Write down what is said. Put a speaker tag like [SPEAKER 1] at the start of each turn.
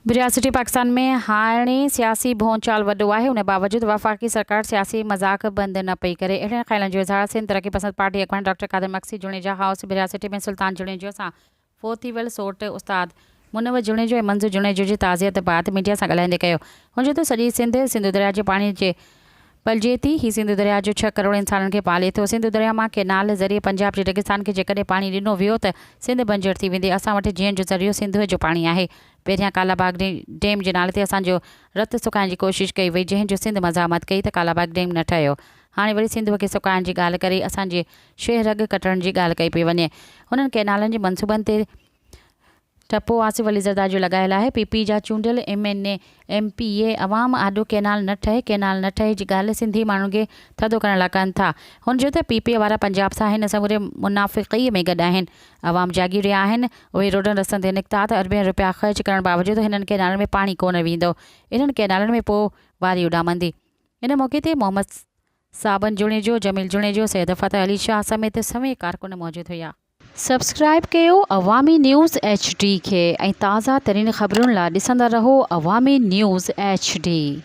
[SPEAKER 1] رياستي پاڪستان ۾ هاڻي سياسي ڀونچال وڏو آهي ان باوجود وفاقي سرڪار سياسي مذاق بند نه پئي ڪري. اهڙن خيالن جو اظهار سنڌ ترقي پسند پارٽي اڳواڻ ڊاڪٽر قادر مگسي جوڻيجا هائوس ڀرياسٽي ۾ سلطان جوڻيجو سان فوت ٿي ويل سوٽ استاد منور جوڻيجو ۽ منظور جوڻيجو جي تعزيت بعد ميڊيا سان ڳالهائيندي ڪيو. هن چيو ته سڄي سنڌ سنڌو درياء جي پاڻي جي پلجي ٿي، هي سنڌو درياء جو ڇهه ڪروڙ انسانن کي پالي ٿو، سنڌو درياء مان ڪينال ذريعي پنجاب جي ريگستان کي جيڪڏهن پاڻي ڏنو ويو ته سنڌ بنجر ٿي ويندي، اسان وٽ جيئڻ جو ذريعو سنڌوء جو پاڻي آهي، پهريان ڪالا باغ ڊيم جي نالي تي اسان جو رت سڪائڻ جي ڪوشش ڪئي وئي، جنهن جو سنڌ مزاحمت ڪئي ته ڪالا باغ ڊيم نه ٺهيو، هاڻي وري سنڌوء کي سڪائڻ جي ڳالهه ڪري اسان جي شهه رڳ ڪٽڻ جي ڳالهه ڪئي پئي وڃي، هنن ڪينالن جي منصوبن تي. ٺپو آصف علي زرداري جو لڳايل آهي، پي پي جا چونڊيل M N A, M P A عوام آڏو ڪينال نه ٺهي، ڪينال نه ٺهي جي ڳالهه سنڌي ماڻهن کي ٿڌو ڪرڻ لاء ڪن ٿا. هن چيو ته پي پي وارا پنجاب سان هن سموري منافقي ۾ گڏ آهن، عوام جاڳي رهيا آهن، اهي روڊن رستن تي نڪتا ته اربين رپيا خرچ ڪرڻ باوجود هنن ڪينالن ۾ پاڻي ڪونه ويندو، انهن ڪينالن ۾ پوء واري اڏامندي. ان موقعي تي محمد صابن جوڻيجو، جميل جوڻيجو، سيد فتح علي شاهه سميت سوين ڪارڪن موجود هيا. سبسڪرائيب ڪيو عوامي نيوز ايڇ ڊي کي ۽ تازه ترين خبرن لا ڏسندا رهو عوامي نيوز ايڇ ڊي.